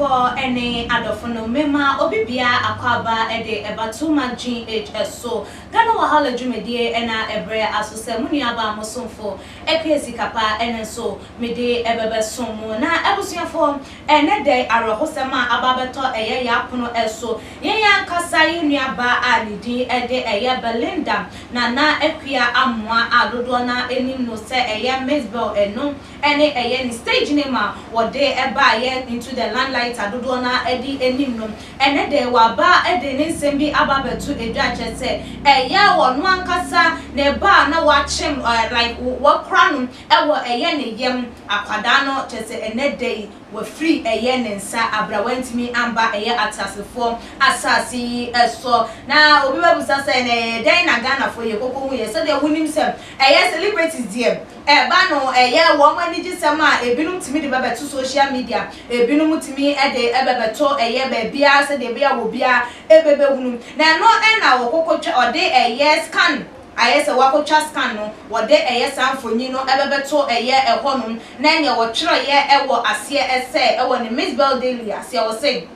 Abusuafoɔ ne adɔfo nom, mema obi biara akwaaba de ɛba Too Much GH so. Ghana Wahala dwumadie na ɛbrɛ aso sɛ mo nuabaa mo somfo Akua Sikapa ɛno nso mede ɛbɛbɛsom mo. Na abusuafoɔ, ɛnɛ da yi awerɛhosɛm a aba abɛtɔ ɛyɛ yɛn apono so, yɛn ankasa yɛn nuabaa a ne din de ɛyɛ Belinda Nana Akua Amoah a dodoɔ no ara nim no sɛ ɛyɛ Miss Bell ɛno ne ɛyɛ ne stage name a wɔde baeɛ into the limelight a dodoɔ no ara de nim no. Ɛnnɛ de waba de ne nsɛm bi aba abɛto dwa kyerɛ sɛ ɛyɛ ɔno ankasa ne ba a na wakyem like wakura no wɔ ɛyɛ ne yam akwadaa no kyerɛ sɛ ɛnnɛ da yi wafiri ɛyɛ ne nsa aberɛ a wantumi amba ɛyɛ ateasefoɔ asaase yi so. Na obi bɛbusa sɛ na ɛyɛ dɛn na Ghanafoɔ yɛ koko hu yɛ sɛdeɛ wonim sɛ ɛyɛ celebrities deɛ Ɛba no, ɛyɛ wɔn anigyesɛm a ebinom tumi de bɛbɛto social media, ebinom tumi de bɛbɛto ɛyɛ baabiara sɛdeɛ ɛbɛyɛ a obiara bɛbɛhunu. Na ɛno na wɔkɔkɔtwa, wɔde ɛyɛ scan, ayɛ sɛ wɔakɔtwa scan no, wɔde ɛyɛ saa mfonin no bɛbɛto ɛyɛ ɛhɔnom. Na ɛnneɛ wɔtwerɛeɛ wɔ aseɛ sɛ, ɛwɔ ne Miss Bell Daily aseɛ, wɔse,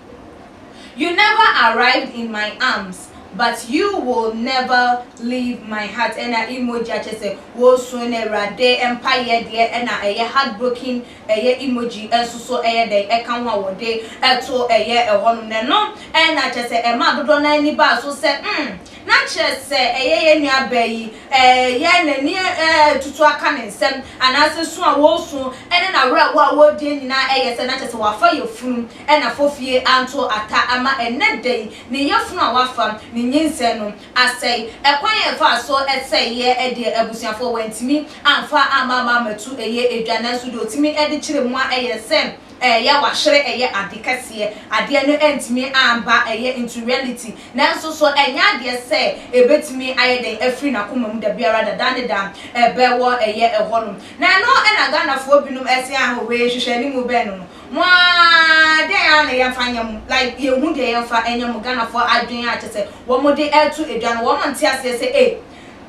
You never arrived in my arms but you will never leave my heart ɛna emoji a kyerɛ sɛ wɔresu na Awurade mpaeɛ deɛ ɛna ɛyɛ heartbroken ɛyɛ emoji nso so ɛyɛ dɛn ɛka ho a wɔde ɛto ɛyɛ ɛhɔnom na ɛno ɛna kyerɛ sɛ ɛmaa dodoɔ no ara ani baa so sɛ mm na kyerɛ sɛ ɛyɛ yɛn nua baa yi ɛyɛ n'ani ɛɛtutu aka ne nsam anaasɛ su a wɔresu ɛne n'awerɛhoɔ a wɔredie nyinaa ɛyɛ sɛ na kyerɛ sɛ wafa yafunu na fofie anto ata ama ɛnnɛ da yi ne yafunu a wafa, ne nyinsɛn no, asɛe. Ɛkwan a ɛfaa so sɛeɛ deɛ abusuafoɔ wantumi amfa amma ama ammɛto ɛyɛ dwa nanso deɛ ɔtumi de kyerɛ mu ara yɛ sɛ ɛyɛ wahwere ɛyɛ ade kɛseɛ. Adeɛ no antumi amba ɛyɛ into reality nanso so ɛnyɛ adeɛ sɛ ɛbɛtumi ayɛ dɛn afiri n'akoma mu dabiara da, da ne da ɛbɛwɔ ɛyɛ ɛhɔ nom. Na ɛno na Ghanafoɔ binom ɛse aho wei nhwehwɛanimu bɛn no no. Mo aa dɛn aa na yɛnfa nyɛ mo like yɛnhu deɛ yɛnfa nyɛ mo Ghanafoɔ adwen a kyɛsɛ wɔn de ɛɛto edwa no wɔn nte aseɛ sɛ ei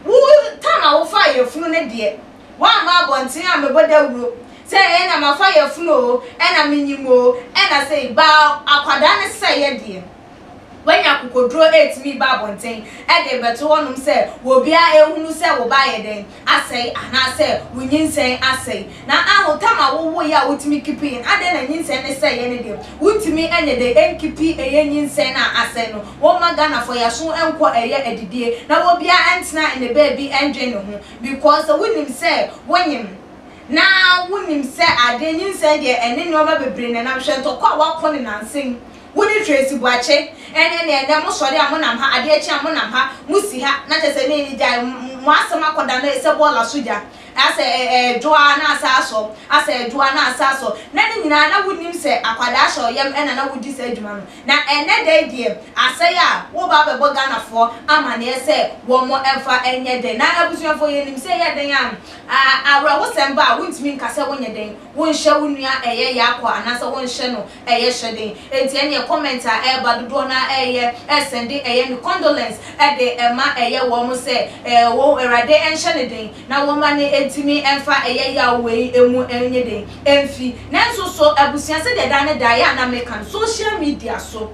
wo time a wofaa yafunu no deɛ woamma abɔnten ammɛbɔ dawuro sɛ ee na mafa yafunu oo ɛna menyim oo ɛna sei baa akwadaa no sɛeɛ deɛ Wanya akokoduro retumi ba abɔnten de rebɛto hɔnom sɛ obiara nhunu sɛ wo ba ayɛ dɛn asɛe anaasɛ wo nyinsɛn asɛe. Na ahotam a wowoeɛ a wotumi kipiiɛ no, adɛn na nyinsɛn no sɛeɛ no deɛ wontumi nyɛ dɛn nkipi ɛyɛ nyinsɛn no a asɛe no? Wɔmma Ghanafoɔ yɛaso nkɔ ɛyɛ adidie na obiara ntena ne baabi ndwen ne ho because sɛ wonim sɛ wonyem na wonim sɛ adeɛ nyinsɛn deɛ ɛne nnoɔma bebree na ɛnam, hwɛ ntɔkwa a woakɔ ne nansa yi. Wo ne Tracy Boakye ɛne neɛ ɛnɛ mo sɔre a mo nam ha adeɛ kye a mo nam ha mo si ha na kyerɛ sɛ ne gyae mo asɛm akɔda no sɛ bɔɔla so gya asɛ ɛɛdwo ara na asa asɔ asɛ ɛɛdwo ara na asa asɔ na ne nyinaa na wo nim sɛ akwadaa hyɛ ɔyam ɛna na wo di saa adwuma no na ɛnɛ da yi deɛ asɛe a wo ba abɛbɔ Ghanafoɔ amaneɛ sɛ wɔn mfa nyɛ dɛn na abusuafoɔ yɛ nim sɛ ɛyɛ dɛn a awerɛhosɛm ba a wo ntumi nka sɛ wo nyɛ dɛn wo nhyɛ wo nua ɛyɛ yaakɔ anaasɛ wo nhyɛ no Ɛyɛ hyɛden. Enti ɛneɛ comment a ɛreba dodoɔ no ara ɛyɛ ɛsɛnde ɛyɛ ne condolence ɛde ɛma ɛyɛ wɔn sɛ ɛɛ wɔn Awurade nhyɛ no den na wɔma no ntumi mfa ɛyɛ yaw wei ɛmu nyɛ den ɛmfi. Nanso so abusua sɛdeɛ daa ne daa yɛ a na meka no social media so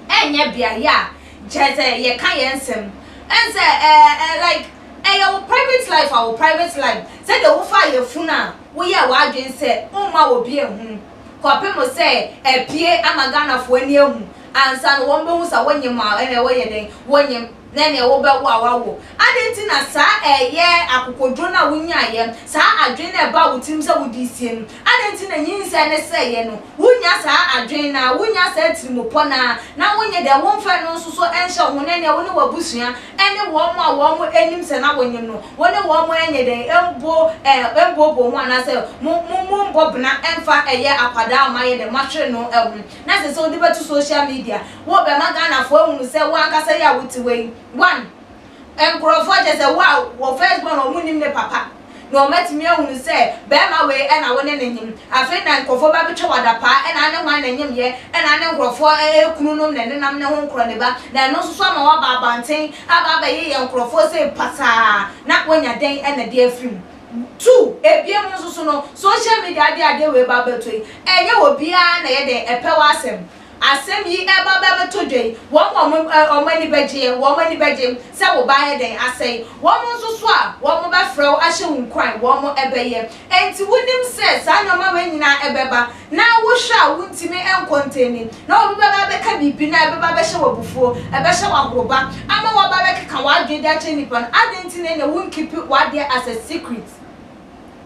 ɛnyɛ beaeɛ a kyerɛ sɛ yɛka yɛn nsɛm ɛnsɛ ɛɛ like ɛyɛ wo private life a wo private life sɛdeɛ wofaa yafunu a woyɛɛ w'adwene sɛ womma obi nhunu. Kɔpem sɛ apue ama Ghanafoɔ ani ahu ansa na wɔn bɛhu sɛ wonyem a ɛneɛ woyɛ dɛn wonyem na ɛneɛ wobɛwo a woawo. Adɛn nti na saa ɛyɛ akokoduro no a wonyaeɛ, saa adwene no a ɛbaa wo tirim sɛ wode resie no, adɛn nti na nyinsɛn no sɛeɛ no wonnya saa adwene no ara, wonnya saa tirimupɔ no ara na wonyɛ dɛn womfa ɛno nso so nhyɛ wo ho na ɛneɛ wo ne w'abusua ne wɔn a wɔn nim sɛ na wonyem no, wo ne wɔn nyɛ dɛn mbo ɛɛ mbooboo ho anaasɛ mo mo mombɔ bena mfa ɛyɛ akwadaa a moayɛ dɛn moahwere no ho na ɛsɛ sɛ wode bɛto social media wobɛma Ghanafoɔ ahunu sɛ wo ankasa yi a wote hɔ yi one nkorɔfoɔ kyerɛ sɛ wo a wɔ first born wɔn nnim ne papa na wɔatumi ahunu sɛ barima wei na wo ne no nyem. Afei na nkurɔfoɔ ba bɛtwa wo adapaa, ɛna ne hwan na nyemyɛ, ɛna ne nkurɔfoɔ kununom na ɛnenam ne ho nkorɔ ne ba, na ɛno nso so ama woaba abɔnten aba abɛyeyɛ nkurɔfoɔ sei pasaa, na woanya dɛn na de afiri mu? Two, ebiem nso so no, social media de adeɛ wei ba abɛtɔ yi, ɛnyɛ obiara na ɛyɛ dɛn ɛpɛ w'asɛm. Asɛm yi ɛreba abɛtɔ dwa yi, wɔn a wɔn wɔn ani bɛgyeɛ, wɔn ani bɛgye sɛ wo ba ayɛ dɛn asɛe. Wɔn nso so a wɔbɛfrɛ wo ahyɛ wo nkuran, wɔn ɛbɛyɛ. Enti wonim sɛ saa nneɛma wei nyinaa ɛbɛba, na wohwɛ a wontumi nkɔntɛni, na obi bɛba abɛka biribi na ɛbɛba abɛhyɛ wo abufuo, ɛbɛhyɛ wo ahoroba, ama woaba abɛkeka w'adwene de akyerɛ nnipa no, adɛn nti na ɛnneɛ wonkeepi w'adeɛ as a secret?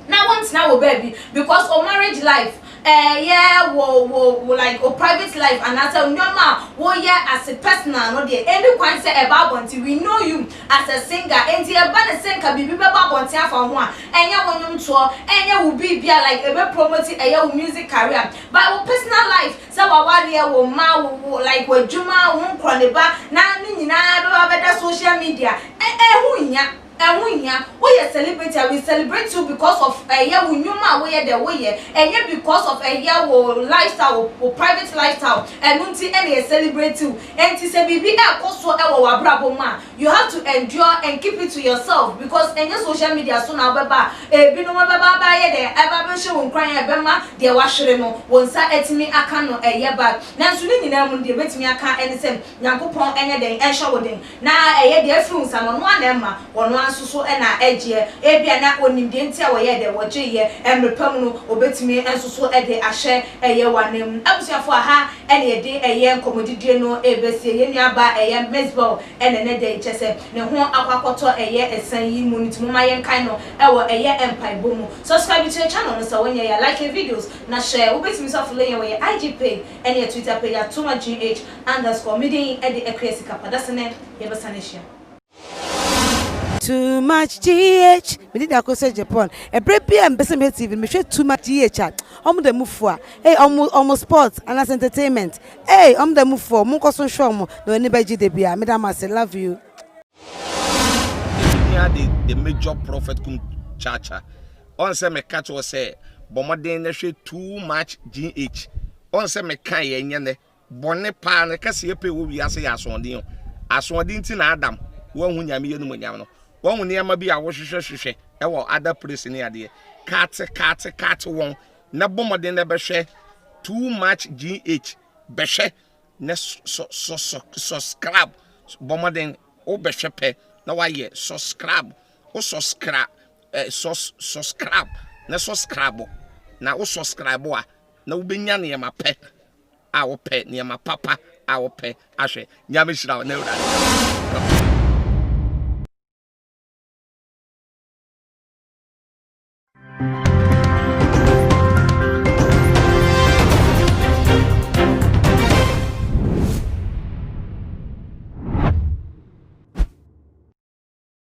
na wontena wɔ baabi because wo marriage life ɛyɛ wo wo wo like wo private life anaasɛ nneɛma a woyɛ as a personal no deɛ ɛnni kwan sɛ ɛba abɔnten. We know you as a singer, enti ɛba ne sɛ nka biribi bɛba abɔnten afa wo ho a, ɛnyɛ wo nnwomtoɔ, ɛnyɛ wo biribi a like ɛbɛ promote ɛyɛ wo music career, but wo personal life, sɛ w'awareɛ, wo mma, wo wo like w'adwuma, wo nkorɔneba, na ne nyinaa bɛba abɛda social media, ɛ ɛho nhia. Ɛho nhia. Woyɛ celebrity a, we celebrate you because of ɛyɛ wo nnwuma a woyɛ dɛ woyɛ, ɛnyɛ because of ɛyɛ wo lifestyle, wo wo private lifestyle, ɛno nti ɛna yɛ celebrate wo. Ɛnti sɛ biribi ɛrekɔ so ɛwɔ w'abrabɔ mu a, you have to endure and keep it to yourself because ɛnyɛ social media so na wobɛba a ebinom bɛba abɛyɛ dɛn, ɛba abɛhyɛ wo nkuran a ɛbɛma deɛ wahwere no wo nsa atumi aka no ɛyɛ back. Nanso ne nyinaa mu no deɛ mɛtumi aka ɛne sɛ Nyankopɔn ɛnyɛ dɛn ɛnhyɛ wo den. Na ɛyɛ deɛ afiri wo nsa no, ɔno ara na ɛma, ɔno ara nso so na ɛgyeɛ. Ebia na ɔnim deɛ nti a wɔyɛɛ dɛ, wɔgyeeɛ. Mmerɛ pa mu no, ɔbɛtumi nso so de ahyɛ ɛyɛ w'ananmu. Abusuafoɔ, aha na yɛde ɛyɛ nkɔmmɔdidie no rebɛsie. Yɛn nuabaa ɛyɛ Mizbel na ɛnnɛ da yi, kyerɛ sɛ, ne ho akɔ akɔtɔ ɛyɛ ɛsan yi mu no, nti momma yɛnkae no wɔ ɛyɛ mpaebɔ mu. Subscribe to yɛn channel no sɛ wonyɛeɛ a, like yɛn videos, na hyɛ, wobɛtumi nso afollow yɛn wɔ yɛn IG page ɛne yɛn Twitter page at TomaGH. Underscore me din de Akua Sika Pa dasene yɛbɛsan ahyia. Too much GH me din de Akosua Japan ɛberɛ biara a mepɛ sɛ mehwɛ TV no mehwɛ too much GH a ɔmo da mu fua ei ɔmo ɔmo sport anaasɛ entertainment ei ɔmo da mu fua ɔmo nkɔ so nhwɛ ɔmo na w'ani bɛgye da biara meda mo ase love you. Ehia de the major prophet kum chacha ɔn sɛ meka kyerɛ sɛ bɔ mmɔden na hwɛ too much gh ɔn sɛ meka yɛ nyɛ nɛ Bɔne paa no kɛseyɛ pɛ wɔ wiase yɛ asoɔden o. Asoɔden nti na Adam wanhu Nyame animuonyam no. Wahu nneɛma bi a wohwehwɛ hwehwɛ wɔ other place ne adeɛ. Kate kate kate wɔn na bɔ mmɔden na bɛhwɛ too much GH bɛhwɛ na sɔ sɔ sɔ subscribe bɔ mmɔden wo bɛhwɛ pɛ na wayɛ subscribe wo subscribe eh, sus subscribe na subscribe na wo subscribe a na wobɛnya nneɛma pɛ a wopɛ, nneɛma papa a wopɛ ahwɛ. Nyame hyira wo na Awurade.